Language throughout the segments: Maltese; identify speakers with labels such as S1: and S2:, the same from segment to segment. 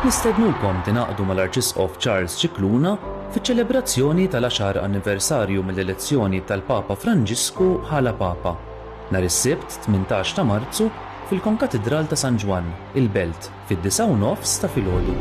S1: Nistednukom tingħaqdu mal-Arċisqof Charles Scicluna fiċ-ċelebrazzjoni tal-għaxar anniversarju mill-elezzjoni tal-Papa Franġisku bħala Papa, nhar is-Sibt 18 ta' Marzu fil-Konkatidral ta' San Ġwann, il-Belt, fid-disgħa u nofs ta' filgħodu.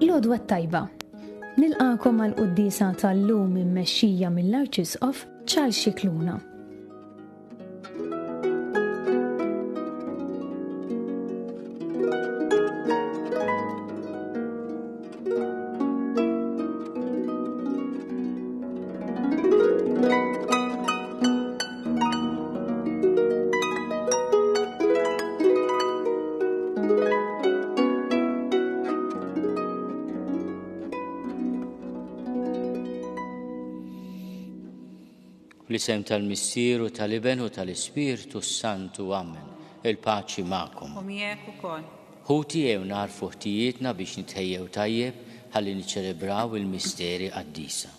S2: L-għodwa t-tajba. Nilqakom għal quddisa tal-lum immexxija mill-Arċisqof Charles Scicluna.
S3: Fl-isem tal-Missier u tal-Iben u tal-Ispirtu s-Santu. Amen. Il-paċi magħkom.
S4: U miegħek ukoll.
S3: Ħuti ejjew nagħrfu ħtijietna biex nitħejjew tajjeb ħalli niċċelebraw il-misteri qaddisa.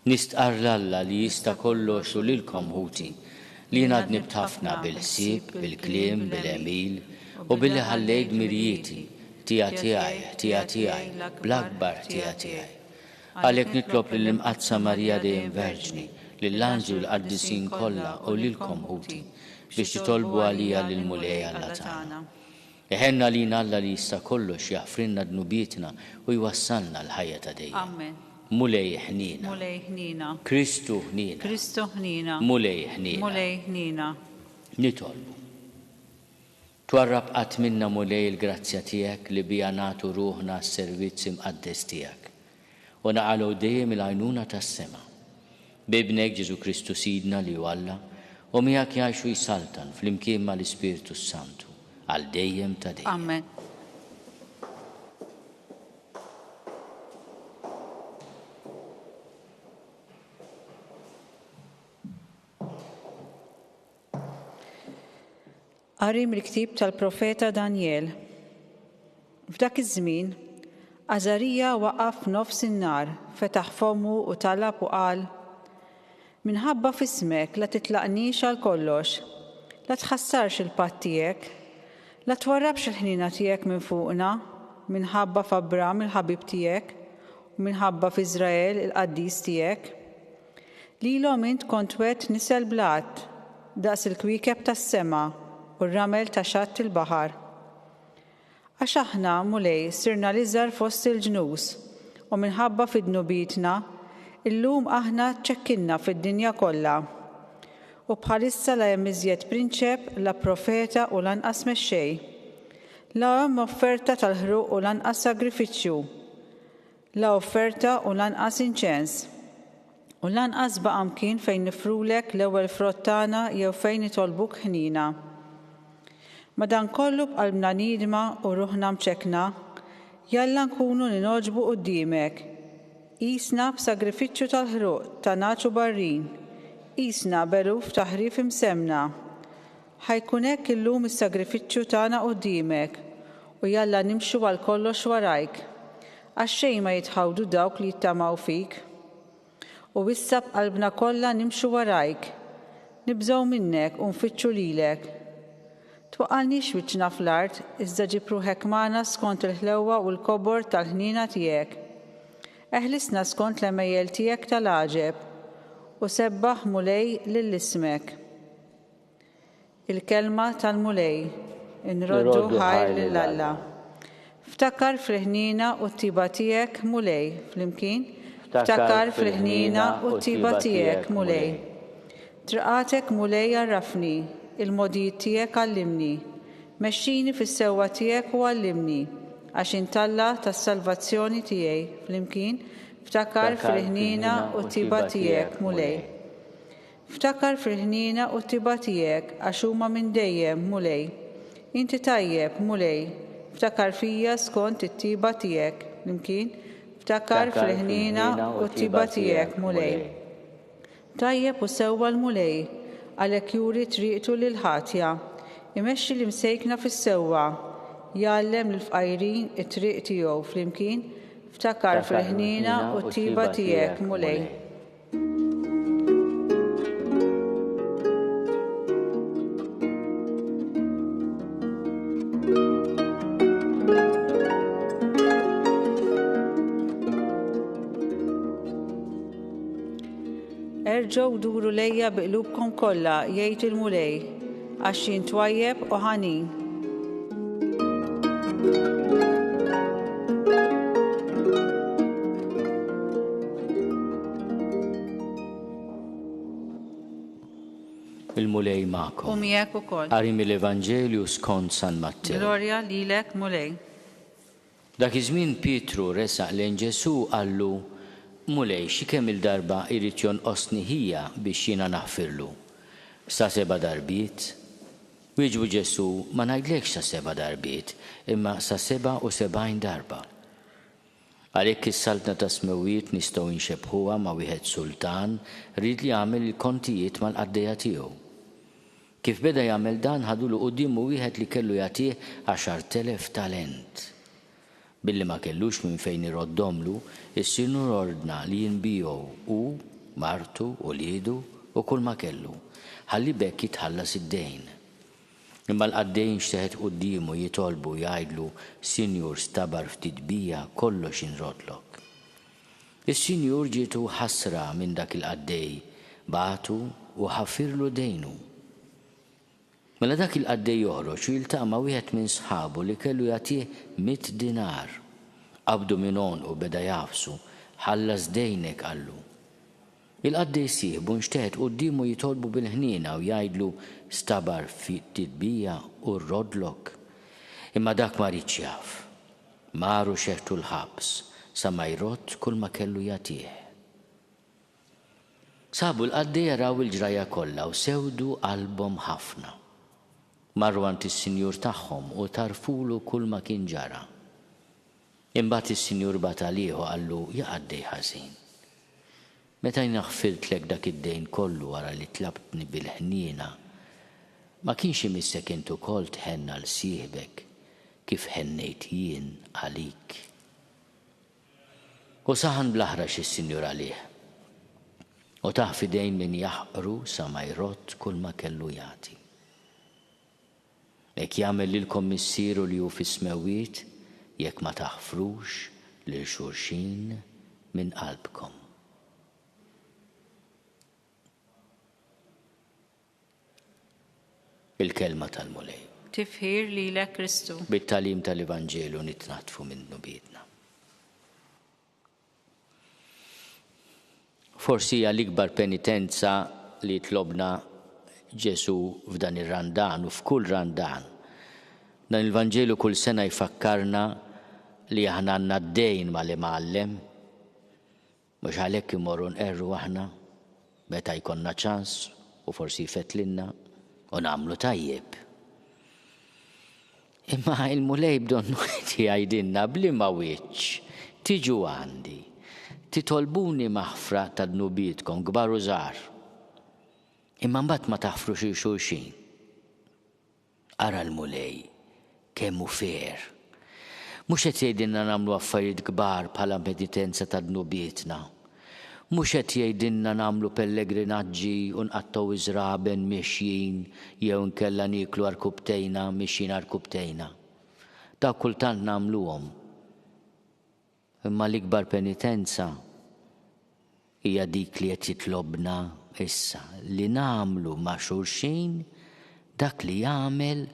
S3: Nistqarr 'l Alla li jista' kollox u lilkom ħuti, li jiena dnibt ħafna bil-ħsieb, bil-kliem, bil-għemil, u billi ħallejt dmirijieti, ħtija tiegħi, ħtija tiegħi, bl-akbar ħtija tiegħi. Għalhekk nitlob lill-Imqaddsa Marija dejjem Verġni, lill-anġli u l-qaddisin kollha u lilkom ħuti, biex titolbu għalija lill-Mulej Alla tagħna. Iħenn għalina Alla li jista' kollox jaħfrilna dnubietna u jwassalna għall-ħajja ta' dejjem.
S4: Amen.
S3: Mulej ħniena.
S4: Mulej ħniena.
S3: Kristu ħniena.
S4: Kristu ħniena.
S3: Mulej ħniena.
S4: Mulej ħniena.
S3: Nitolbu. Twarrab qatt minna, Mulej, il-grazzja tiegħek li biha nagħtu ruħna għas-servizz imqaddes tiegħek, u naqalgħu dejjem il-għajnuna tas-sema. B'Ibnek Ġesù Kristu Sidna li hu Alla, u miegħek jgħix u jsaltan flimkien ma' l-Ispirtu s-Santu, għal dejjem ta' dejjem.
S4: Amen. Qari mill-ktieb tal-profeta Danjel. F'dak iż-żmien, Għażarija waqaf f'nofs in-nhar, fetaħ fommu u talab u qal, Minħabba f'ismek la titlaqniex għal kollox, la tħassarx il-patt tiegħek, la twarrabx il-ħniena tiegħek minn fuqna, minħabba f'Abram il-ħabib tiegħek, u minħabba f'Iżrael il-qaddis tiegħek. Lilhom int kont wegħedt nisel bla għadd, daqs il-kwiekeb tas-sema u r-ramel ta' xatt il-baħar. Għax aħna, Mulej, sirna l-iżgħar fost il-ġnus, u minħabba fi dnubietna, illum aħna ċċekkinna fid-dinja kollha. U bħalissa la hemm iżjed prinċep, la profeta u lanqas mexxej. La hemm offerta tal-ħruq u lanqas sagrifiċċju. La offerta u lanqas inċens. U lanqas baqa' mkien fejn nifrulek l-ewwel frott tagħna jew fejn nitolbuk ħniena. Madankollu b'qalbna niedma u ruħna mċekkna, jalla nkunu ningħoġbu quddiemek. Qisna b'sagrifiċċju tal-ħruq ta' nagħaġ u barrin, qisna b'eluf ta' ħrief imsemmna. Ħa jkun hekk illum is-sagrifiċċju tagħna quddiemek, u jalla nimxu għal kollox warajk. Għax xejn ma jitħawdu dawk li jittamaw fik. U issa b'qalbna kollha nimxu warajk, nibżgħu minnek u nfittxu lilek. Twaqqalniex wiċċna fl-art, iżda ġib ruħek magħna skont il-ħlewwa u l-kobor tal-ħniena tiegħek. Eħlisna skont l-għemejjel tiegħek tal-għaġeb, u sebbaħ, Mulej, lil ismek. Il-Kelma tal-Mulej. Inroddu ħajr lil Alla. Ftakar fil-ħniena u t-tiba tiegħek, Mulej. Flimkien. Ftakar fil-ħniena u t-tiba tiegħek, Mulej. Triqatek, Mulej, għarrafni, il-mogħdijiet tiegħek għallimni. Mexxini fis-sewwa tiegħek u għallimni, għax int Alla tas-salvazzjoni tiegħi. Flimkien. Ftakar fil-ħniena u t-tiba tiegħek, Mulej. Ftakar fil-ħniena u t-tjieba tiegħek, għax huma minn dejjem, Mulej. Inti tajjeb, Mulej, ftakar fija skont it-tjieba tiegħek. Flimkien, Ftakar fil-ħniena u t-tjieba tiegħek, Mulej. Tajjeb u sewwa l-Mulej, għalhekk juri triqtu lill-ħatja. Imexxi l-imsejkna fis-sewwa, jgħallem lill-fqajrin it-triq tiegħu flimkien ftakar fil-ħniena u t-tiba tiegħek, Mulej. Erġgħu duru lejja bi qlubkom kollha, jgħid il-Mulej, għax jien twajjeb u ħanin.
S3: Il-Mulej magħkom.
S4: U miegħek ukoll.
S3: Qari mill-Evanġelju skont San Mattew.
S4: Glorja lilek, Mulej.
S3: Dak iż-żmien Pietru resaq lejn Ġesù u qallu, Mulej, xi kemm-il darba jrid jonqosni ħija biex jiena naħfirlu? Sa seba' darbiet? Wieġbu Ġesù, Ma ngħidlekx sa seba' darbiet, imma sa 77 darba. Għalhekk is-Saltna tas-Smewwiet nistgħu nxebbħuha ma' wieħed sultan ried li jagħmel il-kontijiet mal-qaddejja tiegħu. Kif beda jagħmel dan ħadulu quddiemu wieħed li kellu jagħtih 10,000 talent. Billi ma kellux minn fejn iroddhomlu, is-sinjur ordna li jinbiegħu hu, martu, uliedu, u kulma kellu, ħalli b'hekk jitħallas id-dejn. Imma l-qaddej inxteħet quddiemu jitolbu u jgħidlu, 'Sinjur, stabar ftit bija, kollox inroddlok. Is-sinjur ġietu ħasra minn dak il-qaddej, bagħtu u ħafirlu dejnu. Mela dak il-qaddej joħroġ u jiltaqa' ma' wieħed minn sħabu li kellu jagħtih mitt dinar. Qabdu minn għonqu u beda jagħfsu, Ħallas dejnek, qallu. Il-qaddej sieħbu nxteħet quddiemu jitolbu bil-ħniena u jgħidlu, Stabar ftit bija u rroddlok. Imma dak ma riedx jaf. Mar u xeħtu l-ħabs sa ma jrodd kulma kellu jagħtih. Sabu l-qaddejja raw il-ġrajja kollha u sewdu qalbhom ħafna. Marru għand is-sinjur tagħhom u tgħarrfulu kulma kien ġara. Imbagħad is-sinjur bagħat għalih u qallu, 'Ja qaddej ħażin! Meta jiena ħfirtlek dak id-dejn kollu wara li tlabtni bil-ħniena, ma kienx imissek int ukoll tħenn għal sieħbek kif ħennejt jien għalik? U saħan bl-aħrax is-sinjur għalih, u tah f'idejn min jaħqru sa ma jrodd kulma kellu jagħti. Hekk jagħmel lilkom Missieru li hu fis-smewwiet jekk ma taħfrux lil xulxin minn qalbkom. Il-Kelma tal-Mulej.
S4: Tifħir lilek Kristu.
S3: Bit-tagħlim tal-Evanġelju nitnaddfu minn dnubietna. Forsi hija l-ikbar penitenza li jitlobna Ġesù f'dan ir-Randan u f'kull Randan. Dan il-Vanġelu kull sena jfakkarna li aħna għandna d-dejn mal-Imgħallem. Mhux għalhekk immorru nqerru aħna meta jkollna ċans u forsi jfettlilna u nagħmlu tajjeb. Imma il-Mulej b'donnu qed jgħidilna b'liema wiċċ tiġu għandi, titolbuni maħfra ta' dnubietkom kbar u żgħar, imma mbagħad ma taħfrux 'il xulxin. Ara l-Mulej kemm hu fair. Mhux qed jgħidilna nagħmlu affarijiet kbar bħala penitenza ta' dnubietna. Mhux qed jgħidilna nagħmlu pellegrinaġġi u nqattgħu ż-żraben mixjin jew inkella nieklu għarkupptejna mixjin għarkupptejna. Dawk kultant nagħmluhom. Imma l-ikbar penitenza hija dik li qed jitlobna issa, li nagħmlu ma' xulxin dak li jagħmel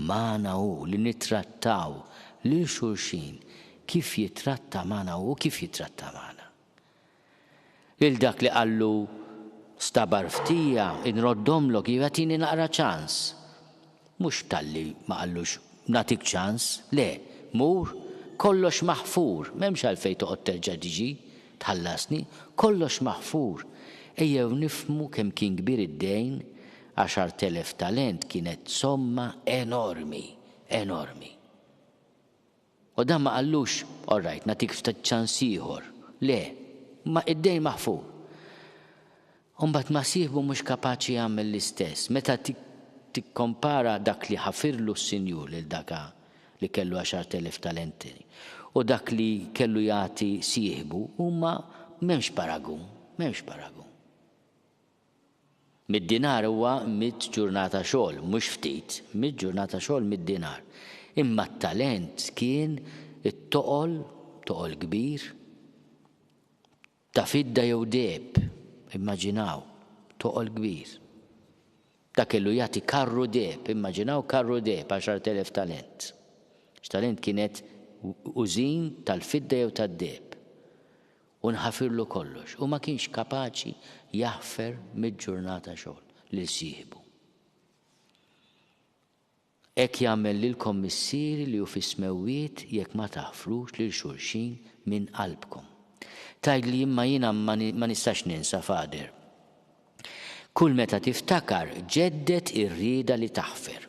S3: magħna hu, li nittrattaw lil xulxin kif jittratta magħna hu u kif jittratta magħna. Lil dak li qallu, Stabar ftija, inroddhomlok, jew agħtini naqra ċans. Mhux talli ma qallux, Nagħtik ċans, le, mur, kollox maħfur, m'hemmx għalfejn toqgħod terġa' tiġi tħallasni, kollox maħfur. Ejjew nifhmu kemm kien kbir id-dejn, 10,000 talent kienet somma enormi, enormi. U dan ma qallux, All right, nagħtik ftit ċans ieħor. Le, ma id-dejn maħfur. U mbagħad ma' sieħbu mhux kapaċi jagħmel l-istess. Meta. tikkompara dak li ħafirlu s-Sinjur lil daka li kellu 10,000 talenti u dak li kellu jagħti sieħbu huma m'hemmx paragun, m'hemmx paragun. Mid-dinar huwa mitt ġurnata xogħol, mhux ftit, mitt ġurnata xogħol mid-dinar. Imma t-talent kien it-toqol, toqol kbir, ta' fidda jew deheb, immaġinaw, toqol kbir. Dak kellu jagħti karru deheb, immaġinaw karru deheb, 10,000 talent. X'talent kienet użin tal-fidda jew tad-deheb. U nħafirlu kollox. U ma kienx kapaċi jaħfer mill-ġurnata xogħol lil sieħbu. Hekk jagħmel lilkom Missieri li hu fis-smewwiet jekk ma taħfrux lil xulxin minn qalbkom. Tgħidli imma jiena ma nistax ninsa, Father. Kull meta tiftakar ġedded ir-rieda li taħfer.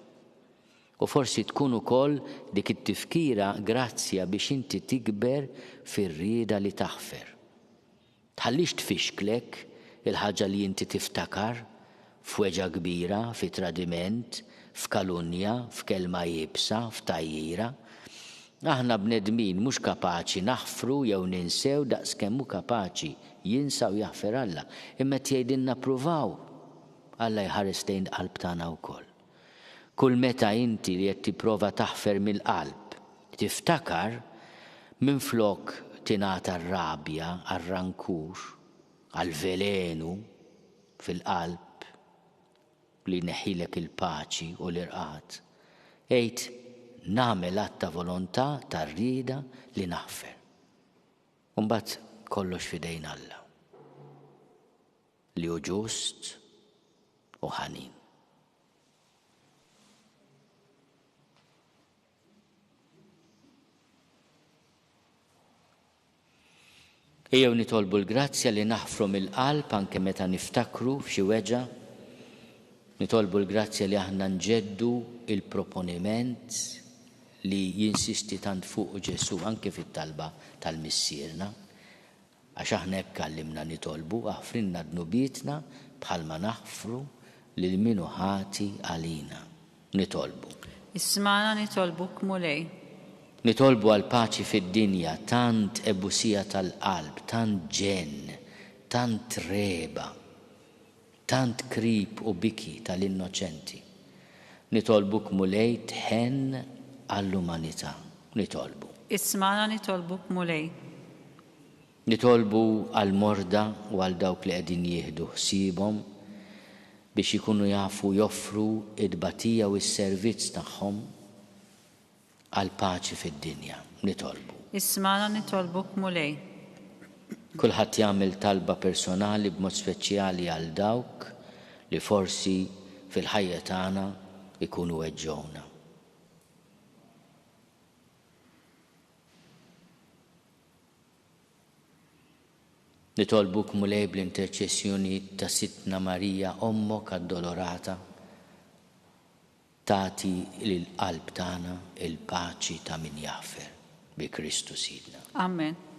S3: U forsi tkun ukoll dik it-tifkira grazzja biex inti tikber fir-rieda li taħfer. Tħallix tfixklek il-ħaġa li inti tiftakar f'weġgħa kbira, fi tradiment, f'kalunja, f'kelma iebsa, f'tgħajjira. Aħna bnedmin mhux kapaċi naħfru jew ninsew daqs kemm hu kapaċi jinsa u jaħfer Alla. Imma qed jgħidilna ppruvaw. Alla jħares lejn il-qalb tagħna wkoll. Kull meta inti li qed tipprova taħfer mill-qalb tiftakar, minflok tingħata r-rabja, għar-rankur, għall-velenu fil-qalb li jneħħilek il-paċi u l-irqad, għid, Nagħmel att ta' volontà ta' rieda li naħfer. U mbagħad kollox f'idejn Alla. Li hu ġust u ħanin. Ejjew nitolbu l-grazzja li naħfru mill-qalb anke meta niftakru f'xi weġgħa. Nitolbu l-grazzja li aħna nġeddu il-proponiment li jinsisti tant fuqu Ġesù anke fit-talba tal-Missierna. Għax aħna hekk għallimna nitolbu, aħfrilna dnubietna bħalma naħfru lil min hu ħati għalina. Nitolbu.
S4: Ismagħna nitolbuk Mulej.
S3: Nitolbu għall-paċi fid-dinja, tant ebusija tal-qalb, tant ġenn, tant regħba, tant krib u biki tal-innoċenti. Nitolbuk Mulej tħenn għall-umanità. Nitolbu.
S4: Ismagħna nitolbuk Mulej.
S3: Nitolbu għall-morda u għal dawk li qegħdin jieħdu ħsiebhom biex ikunu jafu joffru t-tbatija u s-servizz tagħhom għall-paċi fid-dinja. Nitolbu.
S4: Ismagħna nitolbuk Mulej.
S3: Kulħadd jagħmel talba personali b'mod speċjali għal dawk li forsi fil-ħajja tagħna jkunu weġġgħuna. Nitolbuk Mulej bl-interċessjoni ta' Sidtna Marija Ommok Addolorata tagħti lill-qalb tagħna l-paċi ta' min jaħfer, bi Kristu Sidna.
S4: Amen.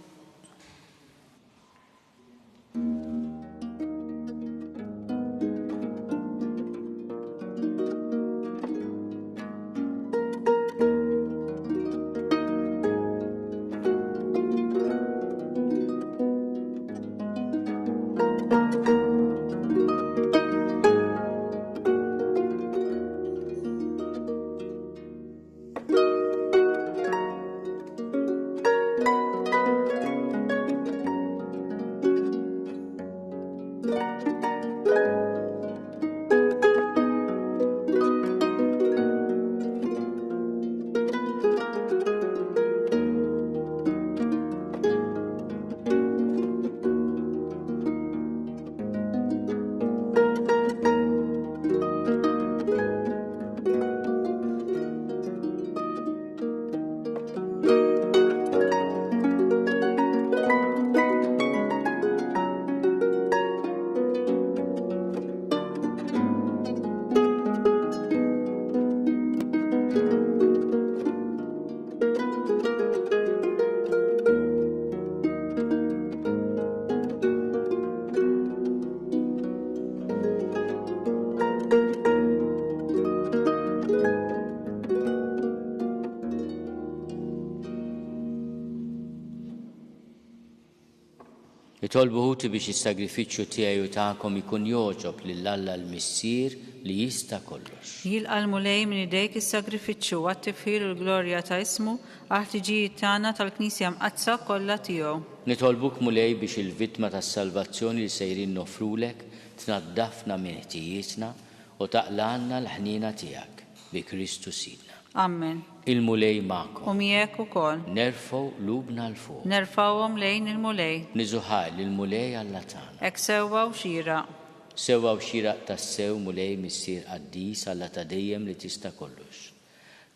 S3: Itolbu ħuti biex is-sagrifiċċju tiegħi u tagħkom ikun jogħġob lil Alla l-Missier li jista' kollox.
S4: Jilqa' l-Mulej minn idejk is-sagrifiċċju għat-tifħir u l-glorja ta' ismu, għall-ħtiġijiet tagħna tal-Knisja Mqaddsa kollha tiegħu.
S3: Nitolbuk Mulej biex il-vittma tas-salvazzjoni li sejrin noffrulek tnaddafna minn ħtijietna u taqlgħalna l-ħniena tiegħek, bi Kristu Sidna.
S4: Ammen.
S3: Il-Mulej magħkom.
S4: U miegħek ukoll.
S3: Nerfgħu qlubna 'l fuq.
S4: Nerfgħuhom lejn il-Mulej.
S3: Niżu ħajr lill-Mulej Alla tagħna.
S4: Hekk sewwa u xieraq.
S3: Sewwa u xieraq tassew, Mulej, Missier qaddis, Alla ta' dejjem li tista' kollox.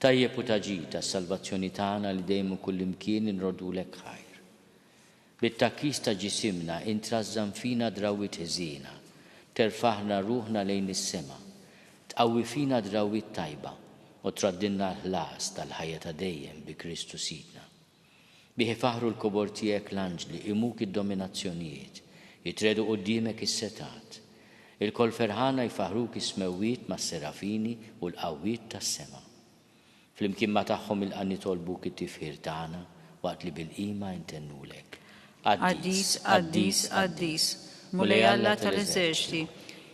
S3: Tajjeb u ta' ġid għas-salvazzjoni tagħna li dejjem u kullimkien inroddulek ħajr. Bit-tgħakkis ta' ġisimna int trażżan fina drawwiet ħżiena, terfagħlna ruħna lejn is-sema, tqawwi fina drawwiet tajba, u traddilna l-ħlas tal-ħajja ta' dejjem bi Kristu Sidna. Bih ifaħħru l-kobor tiegħek l-anġli, imuk id-dominazzjonijiet, jitregħdu quddiemek is-setgħat. Ilkoll ferħana jfaħħruk is-smewwiet mas-serafini u l-qawwiet tas-sema. Flimkien ma' tagħhom ilqa' nitolbuk it-tifħir tagħna waqt li bil-qima intennulek.
S4: Qaddis, qaddis, qaddis, Mulej Alla tal-eżerċti,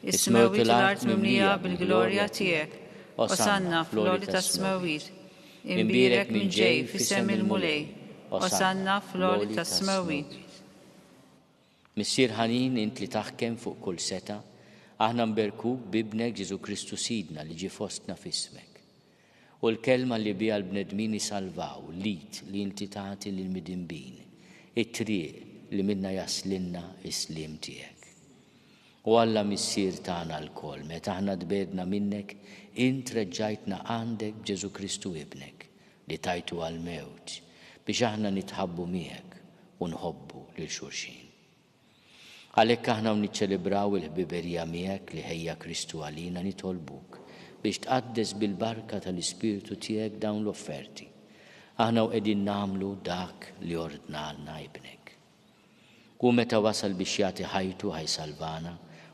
S4: is-smewwiet u l-art mimlija bil-glorja tiegħek. Osanna fl-għoli tas-smewwiet. Imbierek min ġej f'isem il-Mulej. Osanna fl-għoli tas-smewwiet.
S3: Missier ħanin, int li taħkem fuq kull setgħa, aħna nberkuk b'Ibnek Ġesù Kristu Sidna li ġie fostna f'ismek. U l-kelma li biha l-bnedmin isalvaw, l-id li inti tagħti lill-midinbin, it-triq li minnha jaslilna s-sliem tiegħek. O Alla Missier tagħna lkoll, meta aħna tbegħdna minnek, int reġġajtna għandek b'Ġesù Kristu Ibnek, li tajtu għall-mewt, biex aħna nitħabbu miegħek u nħobbu lil xulxin. Għalhekk aħna u niċċelebraw il-ħbiberija miegħek li ħejja Kristu għalina nitolbuk biex tqaddes bil-barka tal-Ispirtu tiegħek dawn l-offerti, aħna u qegħdin nagħmlu dak li ordnalna Ibnek. Hu meta wasal biex jagħti ħajtu ħa jsalvana,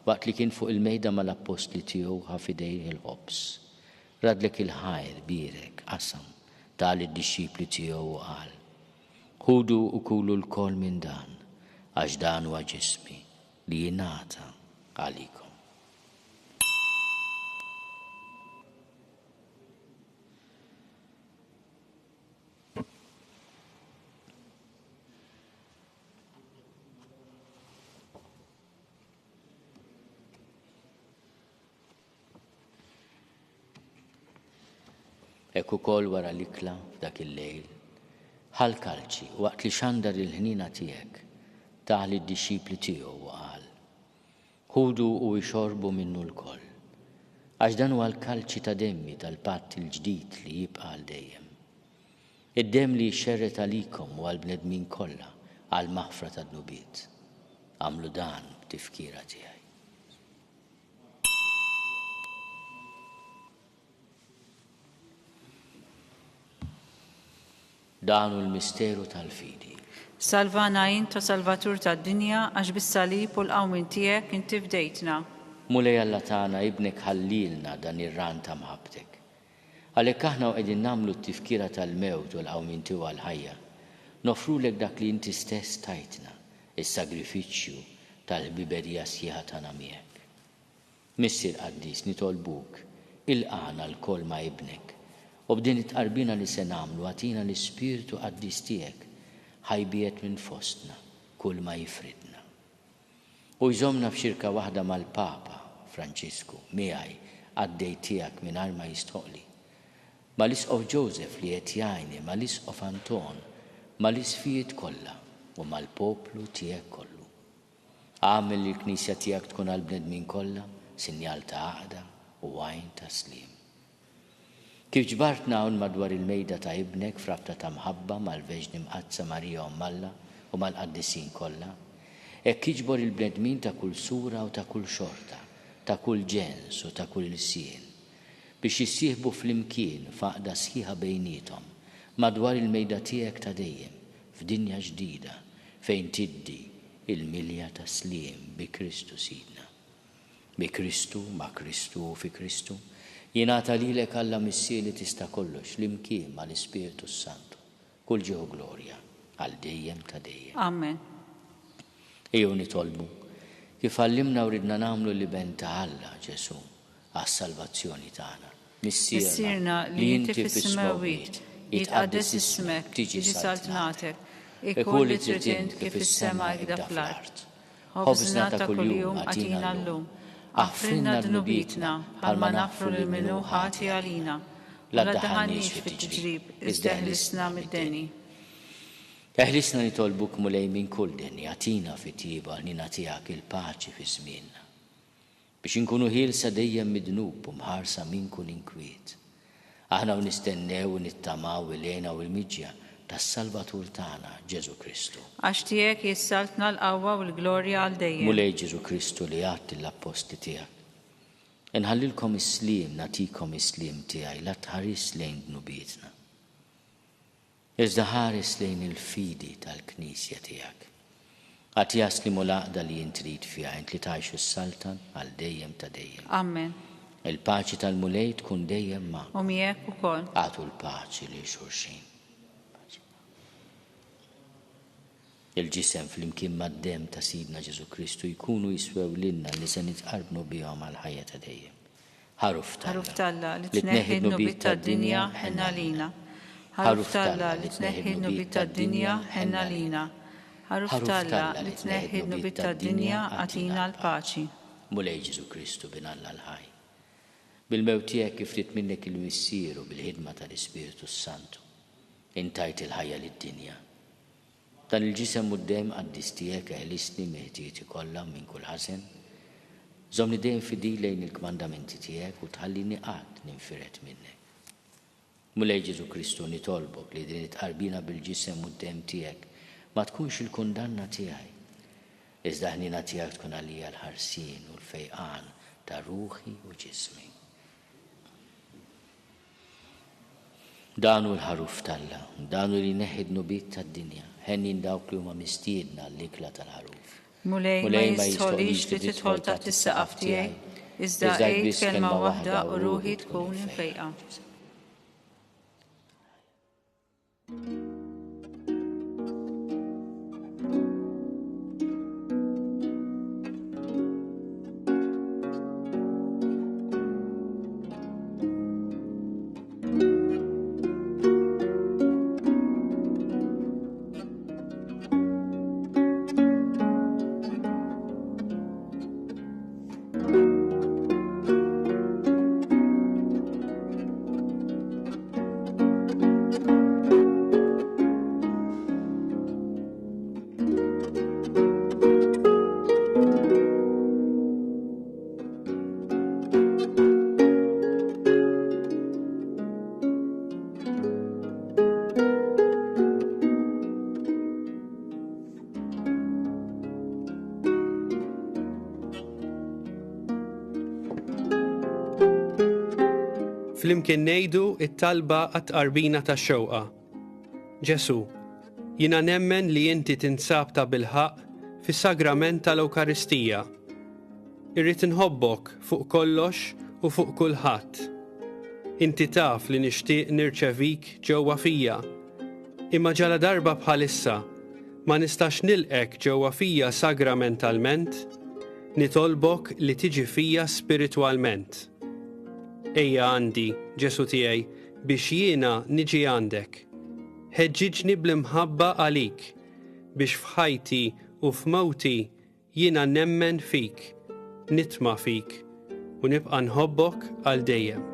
S3: waqt li kien fuq il-mejda mal-appostli tiegħu ħa f'idejh il-ħobż. Raddlek il-ħajr, bierek, qasam, ta lid-dixxipli tiegħu u qal, Ħudu u kulu lkoll minn dan, għax dan huwa ġismi li jingħata għalikom. Hekk ukoll wara l-ikla f'dak il-lejl, ħa l-kalċi u waqt li xandar il-ħniena tiegħek, tah lid-dixxipli tiegħu u qal, Ħudu u ixorbu minnu lkoll, għax dan huwa l-kalċi ta' demmi tal-patt il-ġdid li jibqa' għal dejjem. Id-demm li jixxerred għalikom u għall-bnedmin kollha għall-maħfra tad-dnubiet. Agħmlu dan b'tifkira tiegħi. Dan hu l-misteru tal-fidi.
S4: Salvana int, o Salvatur tad-dinja, għax bis-salib u l-qawmien tiegħek inti fdejtna.
S3: Mulej Alla tagħna, Ibnek ħallielna dan ir-ran ta' mħabbtek. Għalhekk aħna u qegħdin nagħmlu t-tifkira tal-mewt u l-qawmien tiegħu għall-ħajja, noffrulek dak li inti stess tajtna, is-sagrifiċċju tal-ħbiberija sħiħa tagħna miegħek. Missier qaddis, nitolbuk, ilqagħna lkoll ma' Ibnek, u b'din it-tqarbina li se nagħmlu agħtina l-Ispirtu qaddis tiegħek ħa jbiegħed minn fostna kull ma jifridna. U jżommna f'xirka waħda mal-Papa Franġisku, miegħi, qaddej tiegħek mingħajr ma jistħoqqli, mal-Isqof Joseph li qed jgħinni, mal-Isqof Anton, mal-Isqfijiet kollha u mal-poplu tiegħek kollu. Agħmel li l-Knisja tiegħek tkun għall-bnedmin kollha sinjal ta' għaqda u għajn ta' sliem. Kif ġbartna hawn madwar il-mejda ta' Ibnek f'rabta ta' mħabba mal-Verġni Mqaddsa Marija Omm Alla u mal-qaddisin kollha, hekk iġbor il-bnedmin ta' kull sura u ta' kull xorta, ta' kull ġens u ta' kull ilsien, biex jissieħbu flimkien f'għaqda sħiħa bejniethom madwar il-mejda tiegħek ta' dejjem f'dinja ġdida fejn tiddi l-milja tas-sliem bi Kristu Sidna. Bi Kristu, ma' Kristu u fi Kristu, jingħata lilek Alla Missier li tista' kollox flimkien mal-Ispirtu s-Santu, kull ġieħ u glorja, għal dejjem ta' dejjem.
S4: Amen.
S3: Ejjew nitolbu, kif għallimna u ridna nagħmlu l-Iben ta' Alla, Ġesù, għas-salvazzjoni tagħna.
S4: Missierna li inti fis-smewwiet, jitqaddes ismek, tiġi saltnatek, ikun li trid int kif fis-sema hekda fl-art. Ħobżna ta' kuljum agħtina llum. Aħfrilna dnubietna bħalma naħfru lil min hu ħati għalina. U la ddaħħalniex fit-tiġrib, iżda eħlisna mid-deni.
S3: Eħlisna nitolbuk Mulej minn kull deni, agħtina fit-tjieba l-ħniena tiegħek il-paċi fi żmienna. Biex inkunu ħielsa dejjem mid-dnub u mħarsa minn kull inkwiet. Aħna u nistennew u nittamaw il-hena u l-miġja tas-Salvatur tagħna, Ġesù Kristu.
S4: Għax tiegħek hi s-saltna, l-qawwa u l-glorja għal dejjem.
S3: Mulej Ġesù Kristu li għedt lill-appostli tiegħek, Inħallilkom is-sliem, nagħtikom is-sliem tiegħi, la tħarisx lejn dnubietna. Iżda ħares lejn il-fidi tal-Knisja tiegħek. Agħtiha s-sliem u l-għaqda li int trid fiha, int li tgħix u ssaltan għal dejjem ta' dejjem.
S4: Amen.
S3: Il-paċi tal-Mulej tkun dejjem magħkom.
S4: U miegħek ukoll.
S3: Agħtu l-paċi lil xulxin. Paċi magħkom. Il-ġisem flimkien mad-demm ta' Sidna Ġesù Kristu jkunu jiswew lilna li se nitqarbnu bihom għall-ħajja ta' dejjem. Ħaruf t'Alla.
S4: Ħaruf t'Alla, li tneħħi d-dnubiet tad-dinja, ħenn għalina. Ħaruf t'Alla, li tneħħi d-dnubiet tad-dinja, ħenn għalina. Ħaruf t'Alla, li tneħħi d-dnubiet tad-dinja, agħtina l-paċi.
S3: Mulej Ġesù Kristu, Bin Alla l-ħaj, bil-mewt tiegħek kif ried minnek il-Missier u bil-ħidma tal-Ispirtu s-Santu, int tajt il-ħajja lid-dinja. Dan il-Ġisem u d-Demm qaddis tiegħek eħlisni mill-ħtieti kollha u minn kull ħażen. Żommni dejjem fidil lejn il-kmandamenti tiegħek u tħallini qatt ninfired minnek. Mulej Ġesù Kristu, nitolbok li din it-tqarbina bil-Ġisem u d-Demm tiegħek ma tkunx il-kundanna tiegħi, iżda l-ħniena tiegħek tkun għalija l-ħarsien u l-fejqan ta' ruħi u ġismi. Dan hu l-Ħaruf t'Alla, dan hu li jneħħi d-dnubiet tad-dinja. Henjin dawk li huma mistiedna għall-ikla tal-Ħaruf.
S4: Mulej, ma jistħoqlix li tidħol taħt is-saqaf tiegħi, iżda għid kelma waħda u ruħi tkun imfejqa.
S5: Flimkien ngħidu it-talba għat-tqarbina tax-xewqa. Ġesù, jiena nemmen li inti tinsab ta' bilħaqq fis-sagrament tal-Ewkaristija. Irrid inħobbok fuq kollox u fuq kulħadd. Inti taf li nixtieq nirċevik ġewwa fija. Imma ġaladarba bħalissa ma nistax nilqgħek ġewwa fija sagramentalment, nitolbok li tiġi fija spiritwalment. Ejja għandi, Ġesù tiegħi, biex jiena niġi għandek. Ħeġġiġni bl-imħabba għalik, biex f'ħajti u f'mewti Jiena nemmen fik, nitma' fik, u nibqa' nħobbok għal dejjem.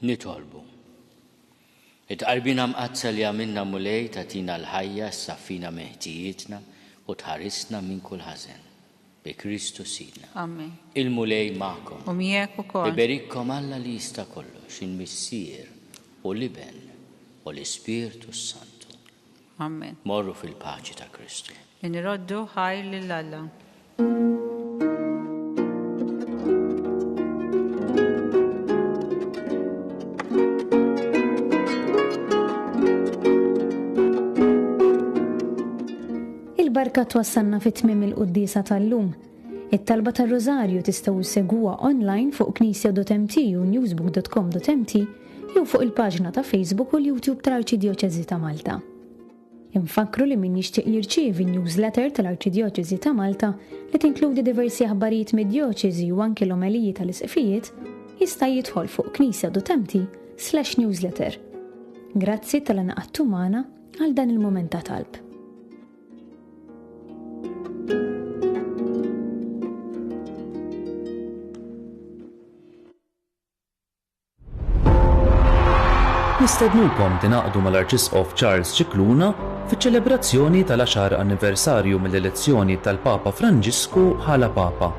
S3: Nitolbu. It-Tqarbina Mqaddsa li għamilna Mulej tagħtina l-ħajja, ssaffina minn ħtijietna u tħarisna minn kull ħażen. Bi Kristu Sidna.
S4: Amen.
S3: Il-Mulej magħkom.
S4: U miegħek ukoll.
S3: Iberikkom Alla li jista' kollox, il-Missier u l-Iben u l-Ispirtu s-Santu.
S4: Amen.
S3: Morru fil-paċi ta' Kristu.
S4: Inroddu ħajr lil Alla.
S2: Il-barka twassalna fi tmiem il-quddiesa tal-lum. It-talba tar-Rużarju tistgħu ssegwuha online fuq knisja.mt u newsbook.com.mt jew fuq il-paġna ta' Facebook u l-YouTube tal-Arċidjoċeżi ta' Malta. Infakkru li min jixtieq jirċievi n-newsletter tal-Arċidjoċeżi ta' Malta li tinkludi diversi aħbarijiet mid-djoċeżi u anki l-omeliji tal-isqfijiet, jista' jidħol fuq knisja.mt slash newsletter. Grazzi talli ngħaqadtu magħna għal dan il-mument ta' talb.
S1: Nistednukom tingħaqdu mal-Arċisqof Charles Scicluna fiċ-ċelebrazzjoni tal-għaxar anniversarju mill-elezzjoni tal-Papa Franġisku bħala Papa,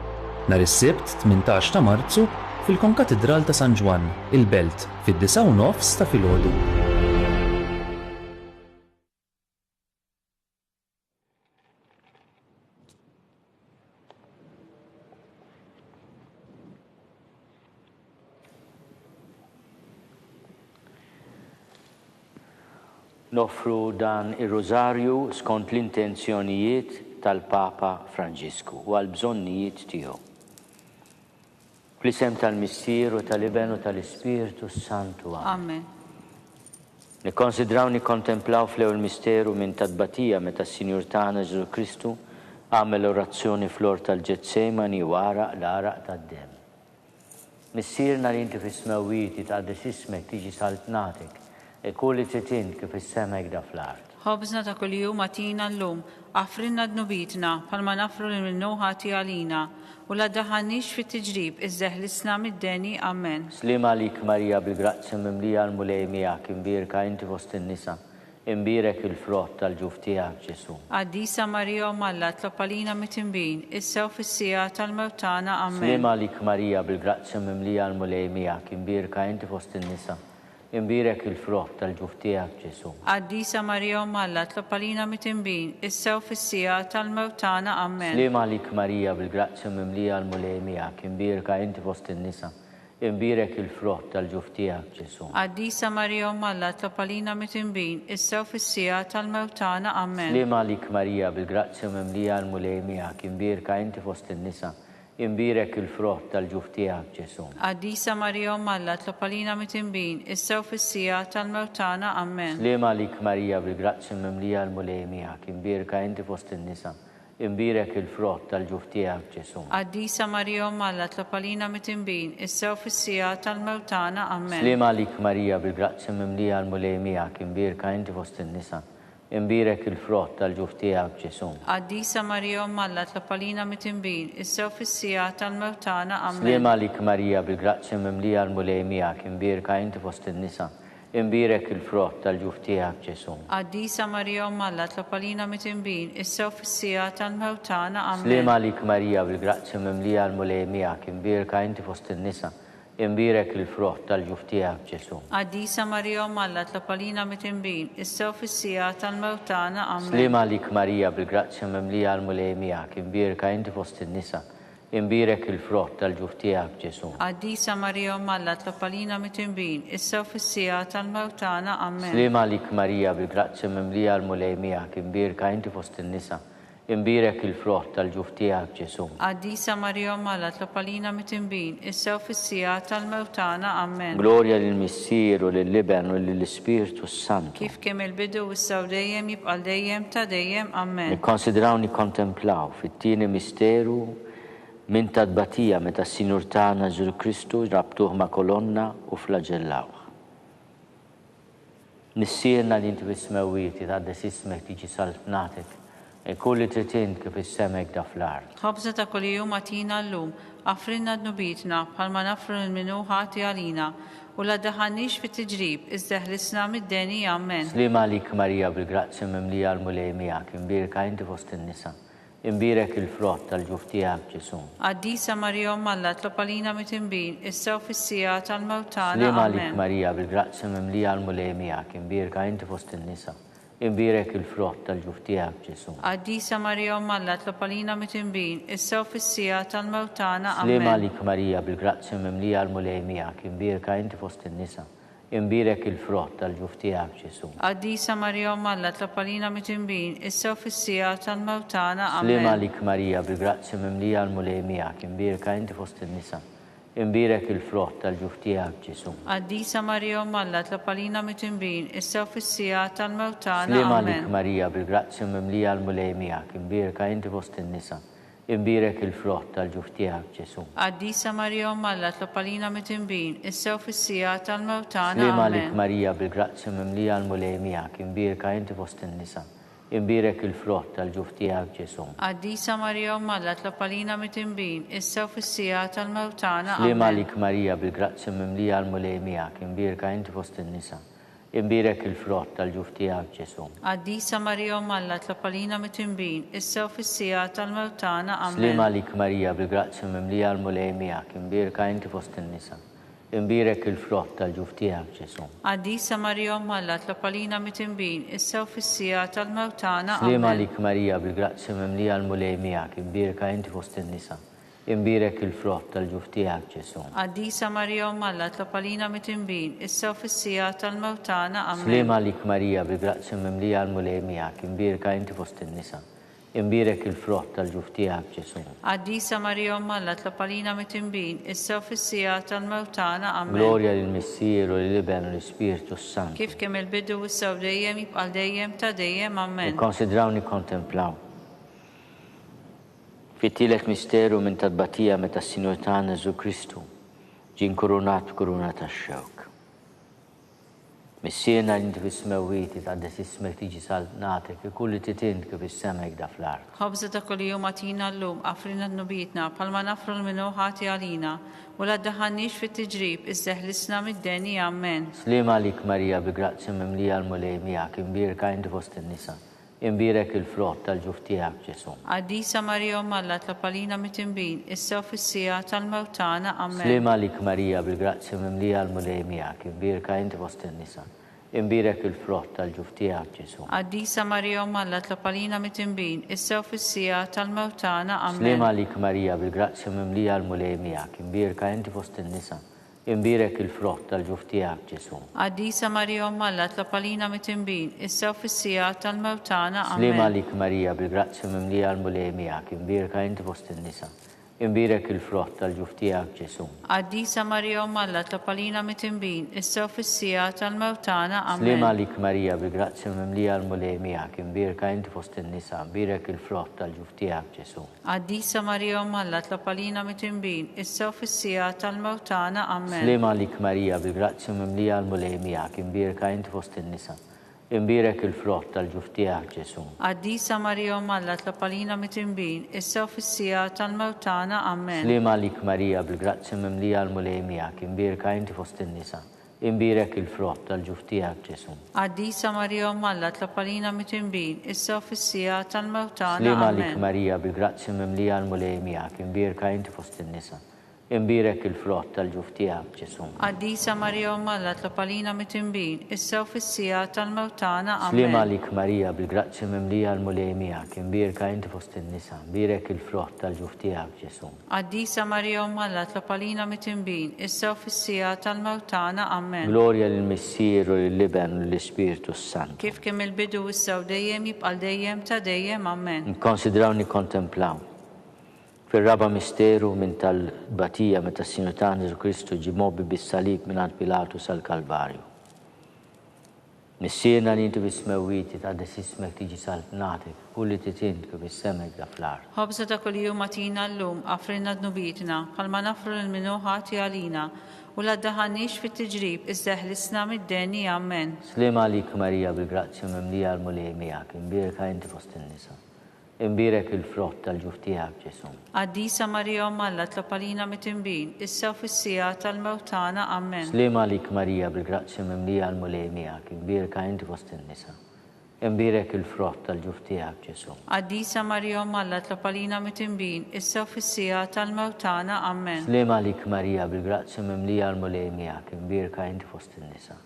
S1: nhar is-Sibt 18 ta' Marzu fil-Konkatidral ta' San Ġwann, il-Belt, fid-disgħa u nofs ta' filgħodu.
S3: Noffru dan ir-Rużarju skont l-intenzjonijiet tal-Papa Franġisku u għall-bżonnijiet tiegħu. Fl-isem tal-Missier u tal-Iben u tal-Ispirtu s-Santu.
S4: Amen.
S3: Nikkonsidraw nikkontemplaw fl-ewwel misteru minn ta' tbatija meta s-Sinjur tagħna Ġesù Kristu għamel orazzjoni fl-ort tal-Ġetsemani u għaraq l-għaraq tad-demm. Missierna li inti fis-smewwiet, jitqaddes ismek, tiġi saltnatek, ikun li trid int kif fis-sema hekk da fl-art.
S4: Ħobżna ta' kuljum agħtina llum, aħfrilna dnubietna, bħalma naħfru lil min hu ħati għalina, u la ddaħħalniex fit-tiġrib, iżda eħlisna mid-deni. Amen.
S3: Sliem għalik Marija bil-grazzja mimlija l-Mulej miegħek, imbierka inti fost in-nisa, imbierek il-frott tal-ġuf tiegħek Ġesù.
S4: Qaddisa Marija Omm Alla, tlob għalina mitinbin, issa u fis-siegħa tal-mewt tagħna. Amen.
S3: Sliem għalik Marija bil-grazzja mimlija l-Mulej miegħek, imbierka inti fost in-nisa, imbierek il-frott tal-ġuf tiegħek Ġesù.
S4: Qaddisa Marija Omm Alla, tlob għalina mitinbin, issa u fis-siegħa tal-mewt tagħna. Amen.
S3: Sliem għalik Marija bil-grazzja mimlija l-Mulej miegħek, imbierka inti fost in-nisa, Imbierek il-frott tal-ġuf tiegħek, Ġesù.
S4: Qaddisa Marija Omm Alla, tlob għalina mitinbin, issa u fis-siegħa tal-mewt tagħna. Amen.
S3: Sliem għalik Marija, bil-grazzja mimlija l-Mulej miegħek, imbierka inti fost in-nisa, imbierek il-frott tal-ġuf tiegħek, Ġesù.
S4: Qaddisa Marija Omm Alla, tlob għalina mitinbin, issa u fis-siegħa tal-mewt tagħna. Amen.
S3: Sliem għalik Marija, bil-grazzja mimlija l-Mulej miegħek, imbierka inti fost in-nisa, Imbierek il-frott tal-ġuf tiegħek, Ġesù.
S4: Qaddisa Marija Omm Alla, tlob għalina mitinbin, issa u fis-siegħa tal-mewt tagħna. Amen.
S3: Sliem għalik Marija, bil-grazzja mimlija l-Mulej miegħek, imbierka inti fost in-nisa, imbierek il-frott tal-ġuf tiegħek, Ġesù.
S4: Qaddisa Marija Omm Alla, tlob għalina mitinbin, issa u fis-siegħa tal-mewt tagħna. Amen.
S3: Sliem għalik Marija, bil-grazzja mimlija l-Mulej miegħek, imbierka inti fost in-nisa, Imbierek il-frott tal-ġuf tiegħek, Ġesù.
S4: Qaddisa Marija Omm Alla, tlob għalina mitinbin, issa u fis-siegħa tal-mewt tagħna. Amen.
S3: Sliem għalik Marija, bil-grazzja mimlija l-Mulej miegħek, imbierka inti fost in-nisa, imbierek il-frott tal-ġuf tiegħek, Ġesù.
S4: Qaddisa Marija Omm Alla, tlob għalina mitinbin, issa u fis-siegħa tal-mewt tagħna. Amen.
S3: Sliem għalik Marija, bil-grazzja mimlija l-Mulej miegħek, imbierka inti fost in-nisa, Imbierek il-frott tal-ġuf tiegħek, Ġesù.
S4: Qaddisa Marija Omm Alla, tlob għalina mitinbin, issa u fis-siegħa tal-mewt tagħna. Amen.
S3: Sliem għalik Marija, bil-grazzja mimlija l-Mulej miegħek, imbierka inti fost in-nisa, imbierek il-frott tal-ġuf tiegħek, Ġesù.
S4: Qaddisa Marija Omm Alla, tlob għalina mitinbin, issa u fis-siegħa tal-mewt tagħna. Amen.
S3: Glorja lill-Missier u lill-Iben u lill-Ispirtu s-Santu.
S4: Kif kien mill-bidu, issa u dejjem, jibqa' għal dejjem ta' dejjem. Amen.
S3: Nikkonsidraw nikkontemplaw fit-tieni misteru minn ta' tbatija meta s-Sinjur tagħna Ġesù Kristu rabtuh ma' kolonna u flaġellawh. Missierna li inti fis-smewwiet, jitqaddes ismek, tiġi saltnatek. Ikun li trid int kif is-sema hekk da fl-art.
S4: Ħobżna ta' kuljum agħtina llum. Aħfrilna dnubietna, bħalma naħfru lil min hu ħati għalina. U la ddaħħalniex fit-tiġrib, iżda eħlisna mid-deni. Ammen.
S3: Sliema għalik Marija bil-grazzja mimlija l-Mulej miegħek, imbierka inti fost in-nisa. Imbierek il-frott tal-ġuf tiegħek Ġesù.
S4: Qaddisa Marija Omm Alla tlob għalina mitinbin, issa u fis-siegħa tal-mewt tagħna.
S3: Sliema għalik
S4: Ammen.
S3: Marija bil-grazzja mimlija l-Mulej miegħek, imbierka inti fost in-nisa. Imbierek il-frott tal-ġuf tiegħek, Ġesù.
S4: Qaddisa Marija Omm Alla tlob għalina mitinbin, issa u fis-siegħa tal-mewt tagħna.
S3: Sliema
S4: Ammen.
S3: għalik Marija bil-grazzja mimlija l-Mulej miegħek, imbierka inti fost in-nisa, imbierek il-frott tal-ġuf tiegħek, Ġesù.
S4: Qaddisa Marija Omm Alla tlob għalina mitinbin, issa u fis-siegħa tal-mewt tagħna.
S3: Sliema
S4: Ammen.
S3: għalik Marija bil-grazzja mimlija l-Mulej miegħek, imbierka inti fost in-nisa, Imbierek il-frott tal-ġuf tiegħek, Ġesù.
S4: Qaddisa Marija Omm Alla tlob għalina mitinbin, issa u fis-siegħa tal-mewt tagħna.
S3: Sliema għalik
S4: Ammen.
S3: Marija, bil-grazzja mimlija l-Mulej miegħek, imbierka inti fost in-nisa, imbierek il-frott tal-ġuf tiegħek, Ġesù.
S4: Qaddisa Marija Omm Alla tlob għalina mitinbin, issa u fis-siegħa tal-mewt tagħna.
S3: Sliema għalik
S4: Ammen.
S3: Marija, bil-grazzja mimlija l-Mulej miegħek, imbierka inti fost in-nisa, Imbierek il-frott tal-ġuf tiegħek, Ġesù.
S4: Qaddisa Marija Omm Alla tlob għalina mitinbin, issa u fis-siegħa tal-mewt tagħna.
S3: Sliema
S4: Ammen.
S3: għalik Marija, bil-grazzja mimlija l-Mulej miegħek, imbierka inti fost in-nisa. Imbierek il-frott tal-ġuf tiegħek, Ġesù.
S4: Qaddisa Marija Omm Alla tlob għalina mitinbin, issa u fis-siegħa tal-mewt tagħna. Ammen.
S3: Sliema għalik Marija, bil-grazzja mimlija l-Mulej miegħek, imbierka inti fost in-nisa. Imbierek il-frott tal-ġuf tiegħek, Ġesù.
S4: Qaddisa Marija Omm Alla tlob għalina mitinbin, issa u fis-siegħa tal-mewt tagħna.
S3: Sliema
S4: Ammen.
S3: għalik Marija, bil-grazzja mimlija l-Mulej miegħek, imbierka inti fost in-nisa. Imbierek il-frott tal-ġuf tiegħek, Ġesù.
S4: Qaddisa Marija Omm Alla tlob għalina mitinbin, issa u fis-siegħa tal-mewt tagħna. Ammen.
S3: Sliema għalik Marija, bil-grazzja mimlija l-Mulej miegħek, imbierka inti fost in-nisa. Imbierek il-frott tal-ġuf tiegħek, Ġesù.
S4: Qaddisa Marija Omm Alla tlob għalina mitinbin, issa u fis-siegħa tal-mewt tagħna. Ammen.
S3: Glorja lill-Missier u lill-Iben u l-Ispirtu s-Santu.
S4: Kif kien mill-bidu issa u dejjem jibqa' għal dejjem ta' dejjem. Ammen.
S3: Nikkonsidraw nikkontemplaw. Fit-tielet misteru minn tat-tbatija meta s-Sinjur tagħna Ġesù Kristu ġie nkurunat b'kuruna tax-xewk. Missierna li inti fis-smewwiet, jitqaddes ismek, tiġi saltnatek, ikun li trid int kif is-sema hekk da fl-art.
S4: Ħobża ta' kuljum agħtina llum, aghfrilna dnubietna, bħalma naghfru 'l min hu ħati għalina. U la ddaħħalniex fit-tiġrib, iżda eħlisna mid-deni. Ammen.
S3: Sliema għalik Marija, bi grazzja mimlija l-Mulej miegħek, imbierka inti fost in-nisa. Imbierek il-frott tal-ġuf tiegħek, Ġesù.
S4: Qaddisa Marija Omm Alla tlob għalina mitinbin, issa u fis-siegħa tal-mewt tagħna. Ammen.
S3: Sliema għalik Marija, bil-grazzja mimlija l-Mulej miegħek, imbierka inti fost in-nisa. Imbierek il-frott tal-ġuf tiegħek, Ġesù.
S4: Qaddisa Marija Omm Alla tlob għalina mitinbin, issa u fis-siegħa tal-mewt tagħna. Ammen.
S3: Sliema għalik Marija, bil-grazzja mimlija l-Mulej miegħek, imbierka inti fost in-nisa. Imbierek il-frott tal-ġuf tiegħek, Ġesù.
S4: Qaddisa Marija Omm Alla tlob għalina mitinbin, issa u fis-siegħa tal-mewt tagħna. Ammen.
S3: Sliema għalik Marija, bil-grazzja mimlija l-Mulej miegħek, imbierka inti fost in-nisa. Imbierek il-frott tal-ġuf tiegħek, Ġesù.
S4: Qaddisa Marija Omm Alla tlob għalina mitinbin, issa u fis-siegħa tal-mewt tagħna. Ammen.
S3: Sliema għalik Marija, bil-grazzja mimlija l-Mulej miegħek, imbierka inti fost in-nisa, imbierek il-frott tal-ġuf tiegħek, Ġesù.
S4: Qaddisa Marija Omm Alla tlob għalina mitinbin, issa u fis-siegħa tal-mewt tagħna. Ammen.
S3: Sliema għalik Marija, bil-grazzja mimlija l-Mulej miegħek, imbierka inti fost in-nisa. Imbierek il-frott tal-ġuf tiegħek, Ġesù.
S4: Qaddisa Marija Omm Alla tlob għalina mitinbin, issa u fis-siegħa tal-mewt tagħna. Ammen.
S3: Sliema għalik Marija, bil-grazzja mimlija l-Mulej miegħek, imbierka inti fost in-nisa. Imbierek il-frott tal-ġuf tiegħek, Ġesù.
S4: Qaddisa Marija Omm Alla tlob għalina mitinbin, issa u fis-siegħa tal-mewt tagħna.
S3: Sliema għalik
S4: Ammen.
S3: Marija, bil-grazzja mimlija l-Mulej miegħek, imbierka inti fost in-nisa. Imbierek il-frott tal-ġuf tiegħek, Ġesù.
S4: Qaddisa Marija Omm Alla tlob għalina mitinbin, issa u fis-siegħa tal-mewt tagħna. Ammen.
S3: Sliema għalik Marija, bil-grazzja mimlija l-Mulej miegħek, imbierka inti fost in-nisa, imbierek il-frott tal-ġuf tiegħek, Ġesù.
S4: Qaddisa Marija Omm Alla tlob għalina mitinbin, issa u fis-siegħa tal-mewt tagħna. Ammen.
S3: Glorja lill-Missier u lill-Iben u lill-Ispirtu s-Santu.
S4: Kif kien mill-bidu issa u dejjem jibqa' għal dejjem ta' dejjem. Ammen.
S3: Nikkonsidraw nikkontemplaw. Fir-raba' misteru minn tal-tbatija meta s-Sinjur tagħna Ġesù Kristu ġie mgħobbi bis-salib mingħand Pilatu sal-Kalvarju. Missierna li inti fis-smewwiet, jitqaddes ismek, tiġi saltnatek, ikun li trid int kif is-sema hekk da fl-art.
S4: Ħobża ta' kuljum agħtina llum, aghfrilna dnubietna, bħalma naghfru lil min hu ħati għalina, u la ddaħħalniex fit-tiġrib, iżda eħlisna mid-deni. Ammen.
S3: Sliema għalik Marija, bil-grazzja mimlija l-Mulej miegħek, imbierka inti fost in-nisa. Imbierek il-frott tal-ġuf tiegħek, Ġesù.
S4: Qaddisa Marija Omm Alla tlob għalina mitinbin, issa u fis-siegħa tal-mewt tagħna. Ammen.
S3: Sliema għalik Marija bil-grazzja mimlija l-Mulej miegħek, imbierka inti fost in-nisa. Imbierek il-frott tal-ġuf tiegħek, Ġesù.
S4: Qaddisa Marija Omm Alla tlob għalina mitinbin, issa u fis-siegħa tal-mewt tagħna. Ammen.
S3: Sliema għalik Marija bil-grazzja mimlija l-Mulej miegħek, imbierka inti fost in-nisa.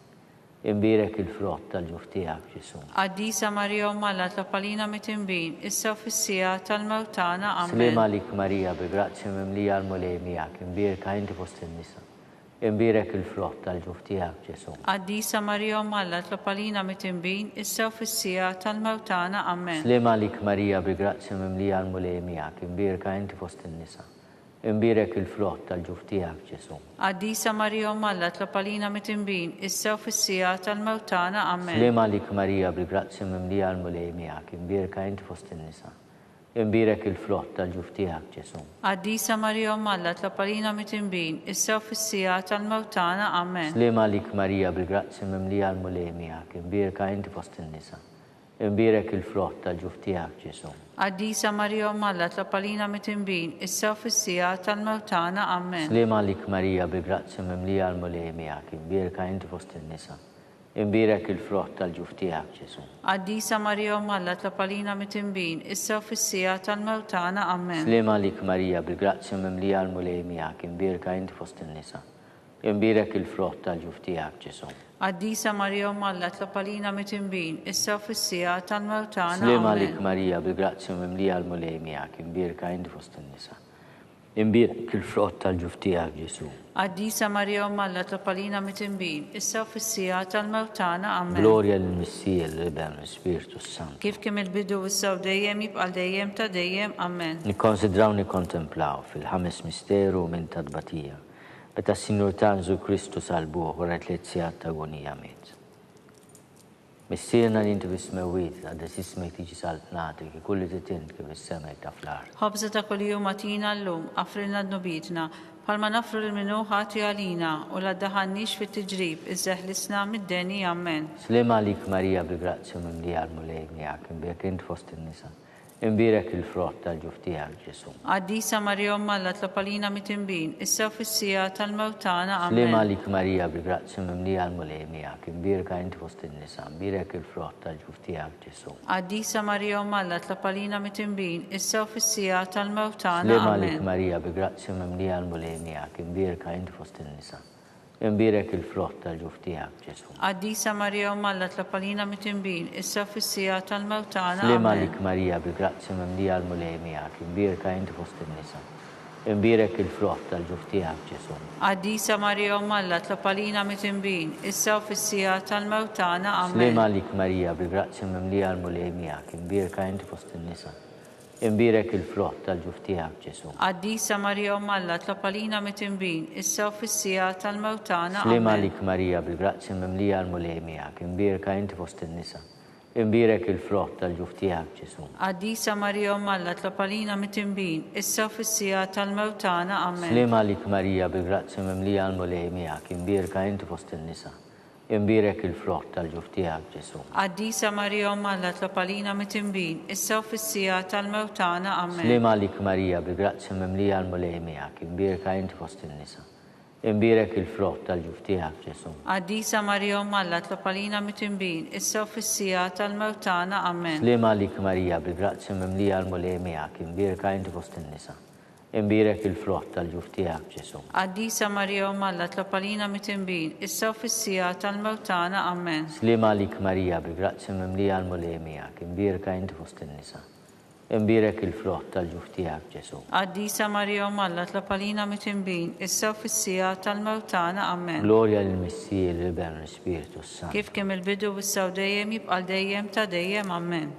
S3: Imbierek il-frott tal-ġuf tiegħek, Ġesù.
S4: Qaddisa Marija Omm Alla tlob għalina mitinbin, issa u fis-siegħa tal-mewt tagħna. Ammen.
S3: Sliema għalik Marija bil-grazzja mimlija l-Mulej miegħek, imbierka inti fost in-nisa. Imbierek il-frott tal-ġuf tiegħek, Ġesù.
S4: Qaddisa Marija Omm Alla tlob għalina mitinbin, issa u fis-siegħa tal-mewt tagħna. Ammen.
S3: Sliema għalik Marija bil-grazzja mimlija l-Mulej miegħek, imbierka inti fost in-nisa. Imbierek il-frott tal-ġuf tiegħek, Ġesù.
S4: Qaddisa Marija Omm Alla tlob għalina mitinbin, issa u fis-siegħa tal-mewt tagħna. Ammen.
S3: Sliema għalik Marija bil-grazzja mimlija l-Mulej miegħek, imbierka inti fost in-nisa. Imbierek il-frott tal-ġuf tiegħek, Ġesù.
S4: Qaddisa Marija Omm Alla tlob għalina mitinbin, issa u fis-siegħa tal-mewt tagħna. Ammen.
S3: Sliema għalik Marija bil-grazzja mimlija l-Mulej miegħek, imbierka inti fost in-nisa. Imbierek il-frott tal-ġuf tiegħek, Ġesù.
S4: Qaddisa Marija Omm Alla tlob għalina mitinbin, issa u fis-siegħa tal-mewt tagħna. Ammen.
S3: Sliema għalik Marija bil-grazzja mimlija l-Mulej miegħek, imbierka inti fost in-nisa. Imbierek il-frott tal-ġuf tiegħek, Ġesù.
S4: Qaddisa Marija Omm Alla tlob għalina mitinbin, issa u fis-siegħa tal-mewt tagħna. Ammen.
S3: Sliema għalik Marija, bil-grazzja mimlija l-Mulej miegħek, imbierka inti fost in-nisa. Imbierek il-frott tal-ġuf tiegħek, Ġesù.
S4: Qaddisa Marija Omm Alla tlob għalina mitinbin, issa u fis-siegħa tal-mewt tagħna.
S3: Sliema
S4: Ammen.
S3: għalik Marija, bil-grazzja mimlija l-Mulej miegħek, imbierka inti fost in-nisa. Imbierek il-frott tal-ġuf tiegħek, Ġesù.
S4: Qaddisa Marija Omm Alla tlob għalina mitinbin, issa u fis-siegħa tal-mewt tagħna. Ammen.
S3: Glorja lill-Missier, l-Iben, u l-Ispirtu s-Santu.
S4: Kif kien mill-bidu, issa u dejjem, jibqa' għal dejjem ta' dejjem. Ammen.
S3: Nikkonsidraw nikkontemplaw fil-ħames misteru minn ta' tbatija, meta s-Sinjur tagħna Ġesù Kristu salbuh wara tliet sigħat ta' agonija miet. Missierna li inti fis-smewwiet, tqaddes ismek tiġi saltnatek, ikun li trid int kif fis-sema hekk ta' fl-art.
S4: Ħobża ta' kuljum agħtina llum, aghfrilna dnubietna, bħalma naghfru lil min hu ħati għalina, u la ddaħħalniex fit-tiġrib, iżda eħlisna mid-deni. Ammen.
S3: Sliem għalik Marija bil-grazzja mimlija l-Mulej miegħek, imbierek int fost in-nisa. Imbierek il-frott tal-ġuf tiegħek, Ġesù.
S4: Qaddisa Marija Omm Alla tlob għalina mitinbin, issa u fis-siegħa tal-mewt tagħna. Ammen.
S3: Sliema għalik Marija bil-grazzja mimlija l-Mulej miegħek, imbierka inti fost in-nisa, imbierek il-frott tal-ġuf tiegħek, Ġesù.
S4: Qaddisa Marija Omm Alla tlob għalina mitinbin, issa u fis-siegħa tal-mewt tagħna.
S3: Sliema għalik
S4: Ammen.
S3: Marija bil-grazzja mimlija l-Mulej miegħek, imbierka inti fost in-nisa, Imbierek il-frott tal-ġuf tiegħek, Ġesù.
S4: Qaddisa Marija Omm Alla tlob għalina mitinbin, issa u fis-siegħa tal-mewt tagħna.
S3: Sliema
S4: Ammen.
S3: għalik Marija bil-grazzja mimlija l-Mulej miegħek, imbierka inti fost in-nisa. Imbierek il-frott tal-ġuf tiegħek, Ġesù.
S4: Qaddisa Marija Omm Alla tlob għalina mitinbin, issa u fis-siegħa tal-mewt tagħna. Ammen.
S3: Sliema għalik Marija bil-grazzja mimlija l-Mulej miegħek, imbierka inti fost in-nisa. Imbierek il-frott tal-ġuf tiegħek, Ġesù.
S4: Qaddisa Marija Omm Alla, tlob għalina mitinbin, issa u fis-siegħa tal-mewt tagħna.
S3: Sliema
S4: Ammen.
S3: għalik Marija, bil-grazzja mimlija l-Mulej miegħek, imbierka inti fost in-nisa. Imbierek il-frott tal-ġuf tiegħek, Ġesù.
S4: Qaddisa Marija Omm Alla, tlob għalina mitinbin, issa u fis-siegħa tal-mewt tagħna. Ammen.
S3: Sliema għalik Marija, bil-grazzja mimlija l-Mulej miegħek, imbierka inti fost in-nisa. Imbierek il-frott tal-ġuf tiegħek, Ġesù.
S4: Qaddisa Marija Omm Alla tlob għalina mitinbin, issa u fis-siegħa tal-mewt tagħna. Ammen.
S3: Sliema għalik Marija, bil-grazzja mimlija l-Mulej miegħek, imbierka inti fost in-nisa. Imbierek il-frott tal-ġuf tiegħek, Ġesù.
S4: Qaddisa Marija Omm Alla tlob għalina mitinbin, issa u fis-siegħa tal-mewt tagħna. Ammen.
S3: Sliema għalik Marija, bil-grazzja mimlija l-Mulej miegħek, imbierka inti fost in-nisa. Imbierek il-frott tal-ġuf tiegħek, Ġesù.
S4: Qaddisa Marija Omm Alla tlob għalina mitinbin, issa u fis-siegħa tal-mewt tagħna. Ammen.
S3: Sliema għalik Marija, bil-grazzja mimlija l-Mulej miegħek, imbierka inti fost in-nisa. Imbierek il-frott tal-ġuf tiegħek, Ġesù.
S4: Qaddisa Marija Omm Alla tlob għalina mitinbin, issa u fis-siegħa tal-mewt tagħna. Ammen.
S3: Glorja lill-Missier, lill-Iben u l-Ispirtu s-Santu.
S4: Kif kien mill-bidu, issa u dejjem, jibqa' għal dejjem ta' dejjem. Ammen.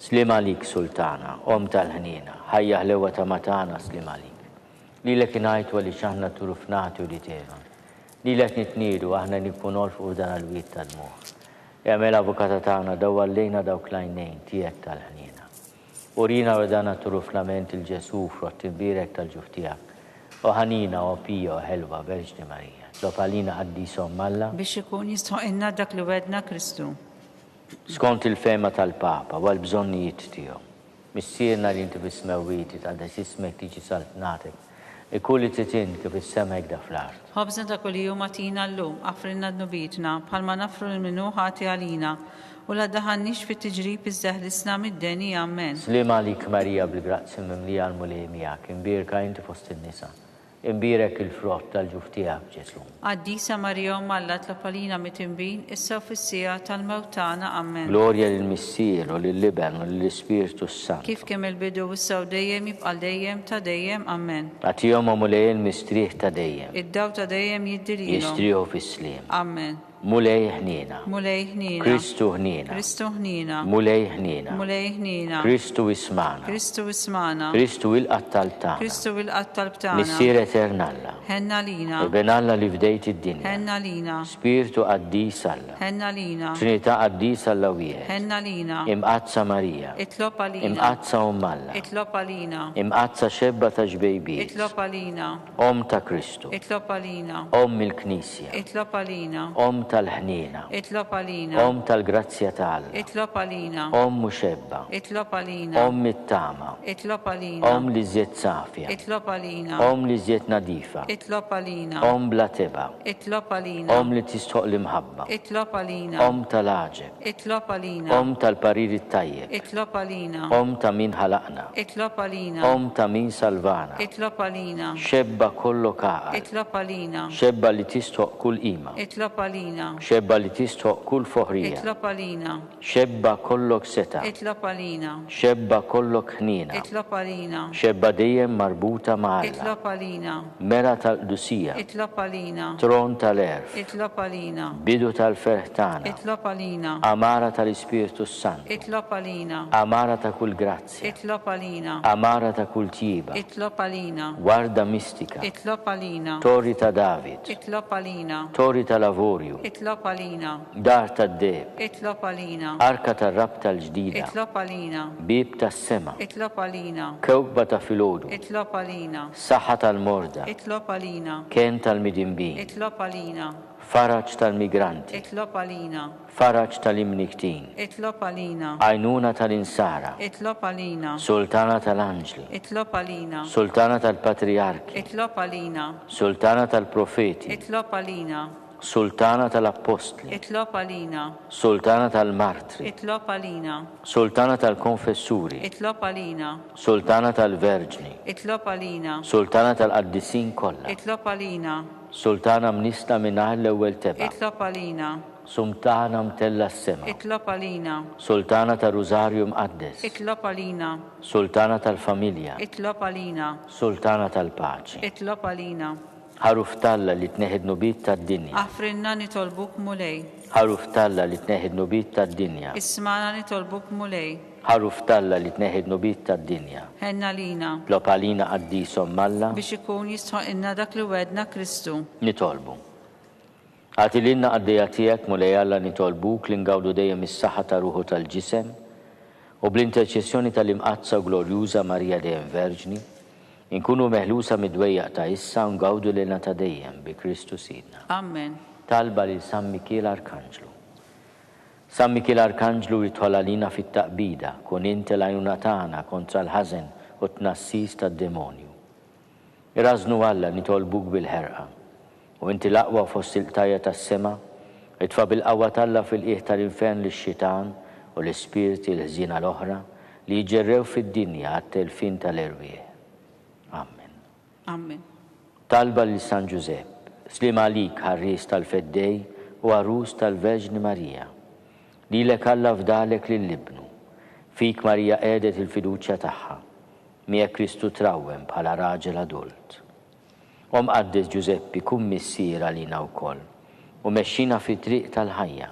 S3: Sliem għalik Sultana, Omm tal-ħniena, ħajja ħlewwa tama tagħna sliem għalik. Lilek ingħajtu għaliex aħna turufnati u Eva. Lilek nitniedu aħna nibku nolfqu f'dan il-wied ta' dmugħ. Egħmel avukata tagħna dawwar lejna dawk l-għajnejn tiegħek tal-ħniena. Urina wara dan it-turufnament il Ġesù frott imbierek tal-ġuf tiegħek. O ħanina, o pija, o ħelwa Verġni Marija, tlob għalina qaddisa Omm Alla.
S4: Biex ikun jistħoqilna dak li wegħdna Kristu.
S3: Skont il-fehma tal-Papa u għall-bżonnijiet tiegħu. Missierna li inti fis-smewwiet, jitqaddes ismek, tiġi saltnatek. Ikun li trid int kif fis-sema hekk da fl-art.
S4: Ħobżna ta' kuljum agħtina llum, aghfrilna dnubietna, bħalma naghfru lil min hu ħati għalina, u la ddaħħalniex fit-tiġrib iżda eħlisna mid-deni. Ammen.
S3: Sliem għalik Marija bil-grazzja mimlija l-Mulej miegħek, imbierka inti fost in-nisa. Imbierek il-frott tal-ġuf tiegħek, Ġesù.
S4: Qaddisa Marija Omm Alla itlob għalina mitinbin, issa u fis-siegħa tal-mewt tagħna. Ammen.
S3: Glorja lill-Missier, u lill-Iben, u lill-Ispirtu s-Santu.
S4: Kif kien mill-bidu, issa u dejjem, jibqa' għal dejjem ta' dejjem. Ammen.
S3: Agħtihom, o Mulej, il-mistrieħ ta' dejjem.
S4: Id-dawl ta' dejjem jiddi lilhom.
S3: Jistrieħu fis-sliem.
S4: Ammen.
S3: Mulej ħniena.
S4: Mulej ħniena.
S3: Kristu ħniena.
S4: Kristu ħniena.
S3: Mulej ħniena.
S4: Mulej ħniena.
S3: Kristu ismagħna.
S4: Kristu ismagħna.
S3: Kristu ilqa' t-talb tagħna.
S4: Kristu ilqa' t-talb tagħna.
S3: Missier etern Alla.
S4: Ħenn għalina.
S3: Iben Alla li fdejt id-dinja.
S4: Ħenn għalina.
S3: Spirtu qaddis Alla.
S4: Ħenn għalina.
S3: Trinità qaddisa Alla wieħed.
S4: Ħenn għalina.
S3: Imqaddsa Marija.
S4: Itlob għalina.
S3: Imqaddsa Omm Alla.
S4: Itlob għalina.
S3: Imqaddsa xebba ta' xbejbiet.
S4: Itlob għalina.
S3: Omm ta' Kristu.
S4: Itlob għalina.
S3: Omm il-Knisja.
S4: Itlob għalina.
S3: Omm tal-ħniena.
S4: Itlob għalina.
S3: Omm tal-grazzja ta' Alla.
S4: Itlob għalina.
S3: Omm u xebba.
S4: Itlob għalina.
S3: Omm it-tama.
S4: Itlob għalina.
S3: Omm l-iżjed safja.
S4: Itlob għalina.
S3: Omm l-iżjed nadifa.
S4: Itlob għalina.
S3: Omm bla tebgħa.
S4: Itlob għalina.
S3: Omm li tistħoqq l-imħabba.
S4: Itlob għalina.
S3: Omm tal-għaġeb.
S4: Itlob għalina.
S3: Omm tal-parir it-tajjeb.
S4: Itlob għalina.
S3: Omm ta' min ħalaqna.
S4: Itlob għalina.
S3: Omm ta' min salvana.
S4: Itlob għalina.
S3: Xebba kollok għaqal.
S4: Itlob għalina.
S3: Xebba li tistħoqq kull qima.
S4: Itlob għalina.
S3: Xebba li tistħoqq kull foħrija.
S4: Itlob għalina.
S3: Xebba kollok setgħa.
S4: Itlob għalina.
S3: Xebba kollok ħniena.
S4: Itlob għalina.
S3: Xebba dejjem marbuta ma' Alla.
S4: Itlob għalina.
S3: Mera tal-qdusija.
S4: Itlob għalina.
S3: Tron tal-għerf.
S4: Itlob għalina.
S3: Bidu tal-ferħ tagħna.
S4: Itlob għalina.
S3: Għamara tal-Ispirtu s-Santu.
S4: Itlob għalina.
S3: Għamara ta' kull grazzja.
S4: Itlob għalina.
S3: Għamara ta' kull tjieba.
S4: Itlob għalina.
S3: Warda mistika.
S4: Itlob għalina.
S3: Torri ta' David.
S4: Itlob għalina.
S3: Torri tal-avorju.
S4: Itlob għalina.
S3: Dar tad-deheb.
S4: Itlob għalina.
S3: Arka tar-rabta l-ġdida.
S4: Itlob għalina.
S3: Bieb tas-sema.
S4: Itlob għalina.
S3: Kewkba ta' filgħodu.
S4: Itlob għalina.
S3: Saħħa tal-morda.
S4: Itlob għalina.
S3: Kenn tal-midinbin.
S4: Itlob għalina.
S3: Faraġ tal-migranti.
S4: Itlob għalina.
S3: Faraġ tal-imnikktin.
S4: Itlob għalina.
S3: Għajnuna tal-insara.
S4: Itlob għalina.
S3: Sultana tal-anġli.
S4: Itlob għalina.
S3: Sultana tal-patrijarki.
S4: Itlob għalina.
S3: Sultana tal-profeti.
S4: Itlob għalina.
S3: Sultana tal-appostli.
S4: Itlob għalina.
S3: Sultana tal-martri.
S4: Itlob għalina.
S3: Sultana tal-konfessuri.
S4: Itlob għalina.
S3: Sultana tal-verġni.
S4: Itlob għalina.
S3: Sultana tal-qaddisin kollha.
S4: Itlob għalina.
S3: Sultana mnissla mingħajr l-ewwel tebgħa.
S4: Itlob għalina.
S3: Sultana mtellgħa s-sema.
S4: Itlob għalina.
S3: Sultana tar-Rużarju Mqaddes.
S4: Itlob għalina.
S3: Sultana tal-familja.
S4: Itlob għalina.
S3: Sultana tal-paċi.
S4: Itlob għalina.
S3: Ħaruf t'Alla li tneħħi d-dnubiet tad-dinja.
S4: Aħfrilna nitolbuk Mulej.
S3: Ħaruf t'Alla li tneħħi d-dnubiet tad-dinja.
S4: Ismagħna nitolbuk Mulej.
S3: Ħaruf t'Alla li tneħħi d-dnubiet tad-dinja.
S4: Ħenn għalina.
S3: Tlob għalina Qaddis Omm Alla.
S4: Biex ikun jistħoqilna dak li wegħedna Kristu.
S3: Nitolbu. Agħti lilna qaddejja tiegħek, Mulej Alla nitolbuk li ngawdu dejjem is-saħħa ta' ruħ u tal-ġisem, u bl-interċessjoni tal-Imqaddsa u Glorjuża Marija dejjem Verġni, Inkunu meħlusa mid-dwejjaq ta' issa u ngawdu lilna ta' dejjem, bi Kristu Sidna.
S4: Ammen.
S3: Talba lil San Mikiel Arkanġlu. San Mikiel Arkanġlu idħol għalina fit-taqbida, kun int l-għajnuna tagħna kontra l-ħażen u t-tnassis tad-demonju. Irażżnu Alla nitolbuk bil-ħerqa. U inti l-aqwa fost il-qtajja' tas-sema, itfa' bil-qawwa t'Alla fil-qiegħ tal-infern lix-xitan u l-ispirti l-ħżiena l-oħra li jiġġerrew fid-dinja għat-telfien tal-erwieħ. Ammen.
S4: Ammen.
S3: Talba lil San Ġużepp. Sliem għalik, ħarries tal-Feddej u għarus tal-Verġni Marija. Lilek Alla fdalek lil Ibnu. Fik Marija qiegħdet il-fiduċja tagħha. Miegħek Kristu trawwem bħala raġel adult. O Mqaddes Ġużeppi, kun missier għalina wkoll, u mexxina fit-triq tal-ħajja.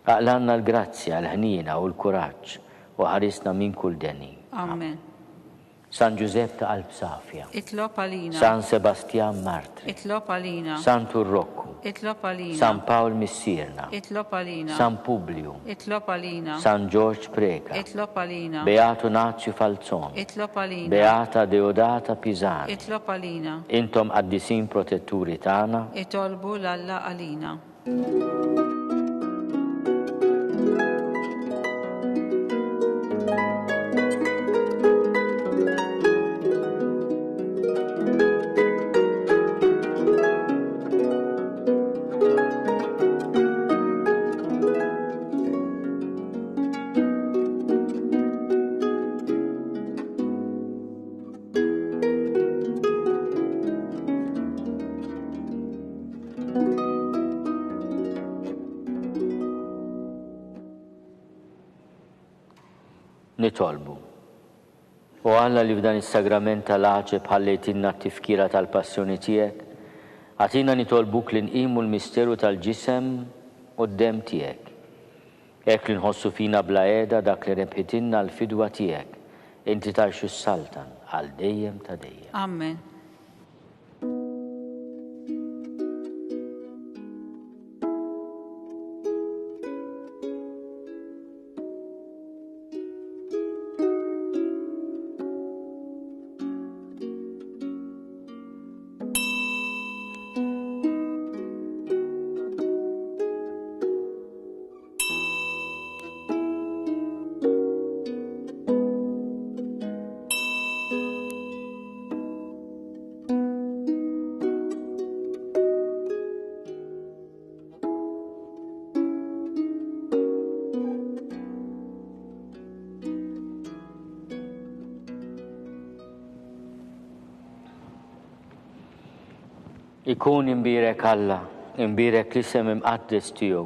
S3: Aqlgħalna l-grazzja, l-ħniena u l-kuraġġ, u ħarisna minn kull deni.
S4: Amen.
S3: San Ġużepp ta' qalb safja.
S4: Itlob għalina.
S3: San Sebastjan Martri.
S4: Itlob għalina.
S3: Santu Rokku.
S4: Itlob għalina.
S3: San Pawl Missierna.
S4: Itlob għalina.
S3: San Publiju.
S4: Itlob għalina.
S3: San Ġorġ Preca.
S4: Itlob għalina.
S3: Beatu Nazju Falzon.
S4: Itlob għalina.
S3: Beata Deodata Pisani.
S4: Itlob għalina.
S3: Intom qaddisin protetturi tagħna.
S4: Itolbu 'l Alla għalina.
S3: Nitolbu. O Alla li f'dan is-sagrament tal-għaġeb ħallejtilna t-tifkira tal-passjoni tiegħek, agħtina nitolbuk li nqimu l-misteru tal-ġisem u d-demm tiegħek. Hekk li nħossu fina bla heda dak li rebħitilna l-fidwa tiegħek, inti tgħix u ssaltan għal dejjem ta' dejjem.
S4: Amen.
S3: Ikun imbierek Alla, imbierek l-isem imqaddes tiegħu.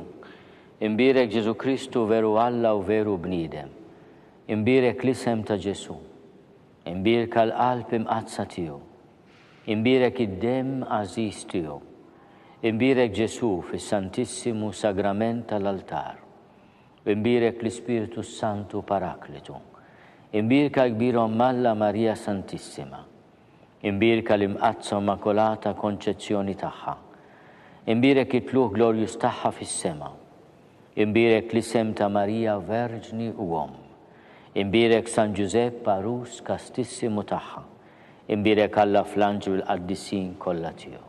S3: Imbierek Ġesù Kristu veru Alla u veru bniedem. Imbierek l-isem ta' Ġesù. Imbierka l-qalb imqaddsa tiegħu. Imbierek id-demm għażiż tiegħu. Imbierek Ġesù fis-Santissimu Sagrament tal-Altar. Imbierek l-Ispirtu s-Santu Paraklitu. Imbierka l-Kbira Omm Alla Marija Santissima. Imbierka l-Imqaddsa u Immakolata Konċezzjoni tagħha. Imbierek it-Tlugħ glorjuż tagħha fis-sema. Imbierek l-isem ta' Marija Verġni u Omm. Imbierek San Ġużepp għarus kastissimu tagħha. Imbierek Alla fl-anġli u l-qaddisin kollha tiegħu.